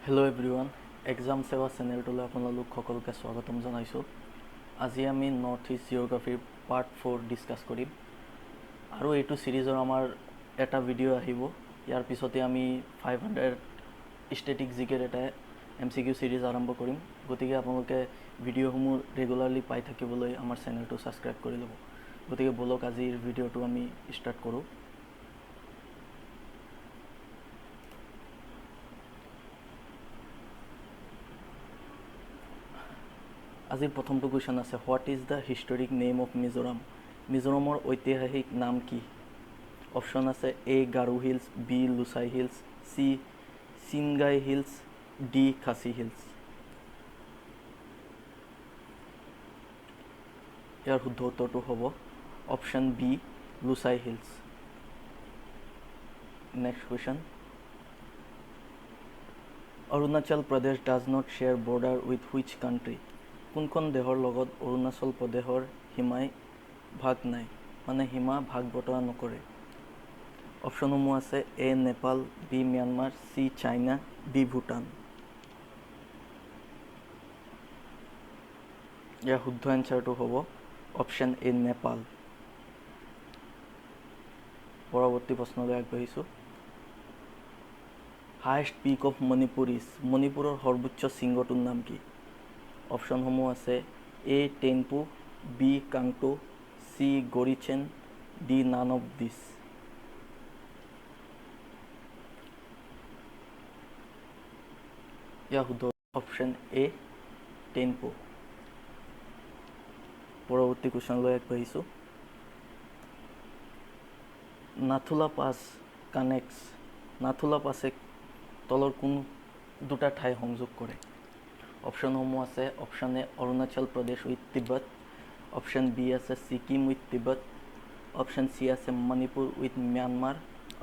Hello' everyone, exam সেৱা চেনেলটোলৈ আপোনালোক সকলোকে স্বাগতম জনাইছোঁ। আজি আমি নৰ্থ ইষ্ট জিঅ'গ্ৰাফীৰ পাৰ্ট 4 ডিছকাছ কৰিম আৰু এইটো ছিৰিজৰ আমাৰ এটা ভিডিঅ' আহিব। ইয়াৰ পিছতে আমি 500 ষ্টেটিক জিকেৰ এটা এমচিকিউ ছিৰিজ আৰম্ভ কৰিম। গতিকে আপোনালোকে ভিডিঅ'সমূহ ৰেগুলাৰলি পাই থাকিবলৈ আমাৰ চেনেলটো ছাবস্ক্ৰাইব কৰি ল'ব। গতিকে ব'লক, আজিৰ ভিডিঅ'টো আমি ষ্টাৰ্ট কৰোঁ। আজিৰ প্ৰথমটো কুৱেশ্যন আছে, What is the historic name of Mizoram? মিজোৰামৰ ঐতিহাসিক নাম কি? অপশ্যন আছে এ Garo hills, B Lushai hills, C Chingai hills, D Khasi hills. ইয়াৰ শুদ্ধ উত্তৰটো হ'ব option B Lushai hills. Next question, Arunachal Pradesh does not share border with which country? কোনখন দেশৰ লগত অৰুণাচল প্ৰদেশৰ সীমাই ভাগ নাই, মানে সীমা ভাগ বতৰা নকৰে? অপশ্যনসমূহ আছে A Nepal, B Myanmar, C China, D Bhutan. ইয়াৰ শুদ্ধ এনচাৰটো হ'ব অপশ্যন এ নেপাল। পৰৱৰ্তী প্ৰশ্নলৈ আগবাঢ়িছোঁ। Highest peak of Manipur is? মণিপুৰৰ সৰ্বোচ্চ শৃংগটোৰ নাম কি? অপশ্যনসমূহ আছে এ টেনপু, B Kangto, C Gorichen, D none of this. ইয়াৰ শুদ্ধ অপশ্যন এ টেনপু। পৰৱৰ্তী কুৱেশ্যনলৈ আগবাঢ়িছোঁ। নাথুলা পাছ কানেক্টছ, নাথুলা পাছে তলৰ কোন দুটা ঠাই সংযোগ কৰে? অপশ্যনসমূহ আছে option A Arunachal Pradesh with Tibet, option B আছে ছিকিম উইথ তিব্বত, অপশ্যন চি আছে Manipur with Myanmar,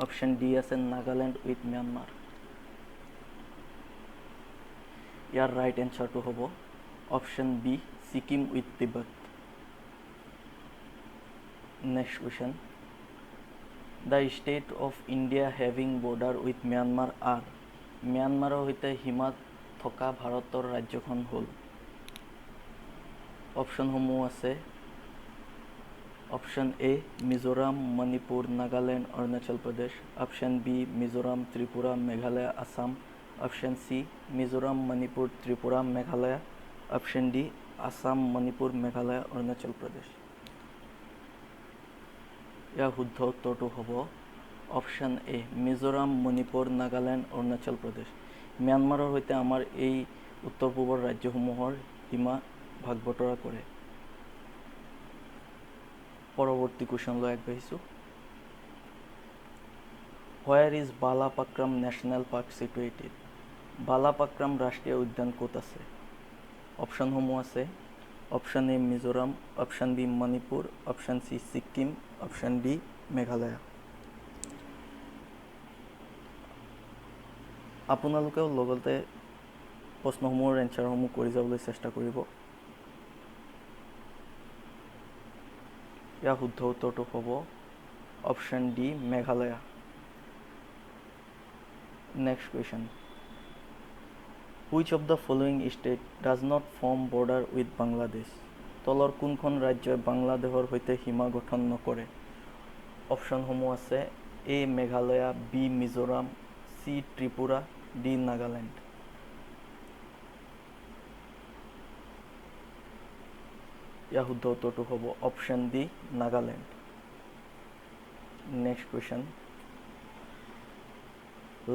option D আছে নাগালেণ্ড উইথ ম্যানমাৰ। ইয়াৰ ৰাইট এনচাৰটো হ'ব option B Sikkim with Tibet. Next question, the state of India having border with Myanmar are? ম্যানমাৰৰ সৈতে সীমা থকা ভাৰতৰ ৰাজ্যখন হ'ল? অপশ্যনসমূহ আছে option A Mizoram, Manipur, Nagaland, Arunachal Pradesh, option B Mizoram, Tripura, Meghalaya, Assam, option C Mizoram, Manipur, Tripura, Meghalaya, option D Assam, Manipur, Meghalaya, Arunachal Pradesh. ইয়াৰ শুদ্ধ উত্তৰটো হ'ব অপশ্যন এ মিজোৰাম, মণিপুৰ, নাগালেণ্ড, অৰুণাচল প্ৰদেশ। ম্যানমাৰৰ সৈতে আমাৰ এই উত্তৰ পূবৰ ৰাজ্যসমূহৰ সীমা ভাগ বতৰা কৰে। পৰৱৰ্তী কুৱেশ্যনলৈ আগবাঢ়িছোঁ। Where is Balapakram National Park situated? Balapakram ৰাষ্ট্ৰীয় উদ্যান ক'ত আছে? অপশ্যনসমূহ আছে option A Mizoram, option B Manipur, option C Sikkim, option D Meghalaya. আপোনালোকেও লগতে প্ৰশ্নসমূহৰ এনচাৰসমূহ কৰি যাবলৈ চেষ্টা কৰিব। ইয়াৰ শুদ্ধ উত্তৰটো হ'ব option D Meghalaya. Next question, which of the following state does not form border with Bangladesh? তলৰ কোনখন ৰাজ্যই বাংলাদেশৰ সৈতে সীমা গঠন নকৰে? অপশ্যনসমূহ আছে A Meghalaya, B Mizoram, C Tripura, D Nagaland. ইয়াৰ শুদ্ধ উত্তৰটো হ'ব option D Nagaland. Next question,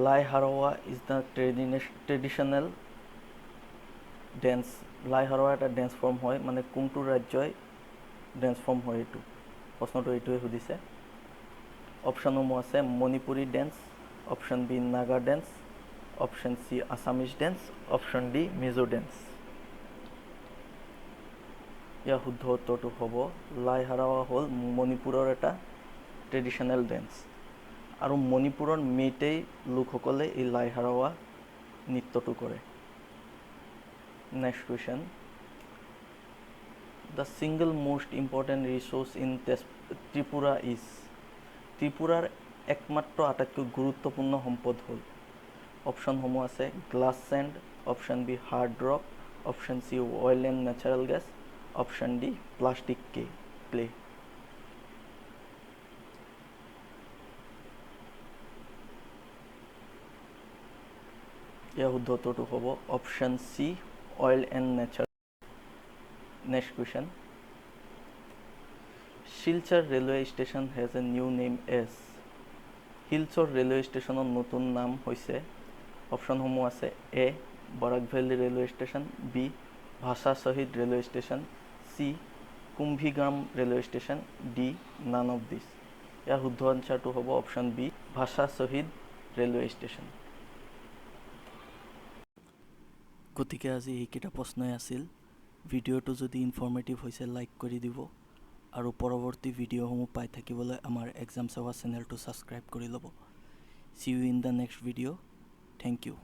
Lai Haraoba is the traditional dance. Lai Haraoba এটা ডেন্স ফৰ্ম হয়, মানে কোনটো ৰাজ্যই ডেন্স ফৰ্ম হয়, এইটো প্ৰশ্নটো এইটোৱে সুধিছে। অপশ্যনসমূহ আছে Manipuri dance, option B Naga dance, option C Assamese dance, option D Mizo dance. ইয়াৰ শুদ্ধ উত্তৰটো হ'ব লাই হাৰাৱা হ'ল মণিপুৰৰ এটা ট্ৰেডিশ্যনেল ডেন্স আৰু মণিপুৰৰ মেইটেই লোকসকলে এই লাই হাৰাৱা নৃত্যটো কৰে। Next question, the single most important resource in Tripura is? ত্ৰিপুৰাৰ একমাত্ৰ আটাইতকৈ গুৰুত্বপূৰ্ণ সম্পদ হ'ল? অপশ্যনসমূহ আছে glass sand, option B hard rock, option C oil and natural gas, option D plastic clay. ইয়াৰ শুদ্ধ উত্তৰটো হ'ব option C oil and natural. Next question, Silchar railway station has a new name as. Silchar railway ষ্টেচনৰ নতুন নাম হৈছে। অপশ্যনসমূহ আছে A Barak valley railway station, B Bhasha Shahid railway station, C Kumbhirgram railway station, D none of this. ইয়াৰ শুদ্ধ আনচাৰটো হ'ব option B Bhasha Shahid railway station. গতিকে আজি এইকেইটা প্ৰশ্নই আছিল। ভিডিঅ'টো যদি ইনফৰ্মেটিভ হৈছে লাইক কৰি দিব আৰু পৰৱৰ্তী ভিডিঅ'সমূহ পাই থাকিবলৈ আমাৰ এক্সাম সেৱা চেনেলটো ছাবস্ক্ৰাইব কৰি ল'ব। See you in the next video. Thank you.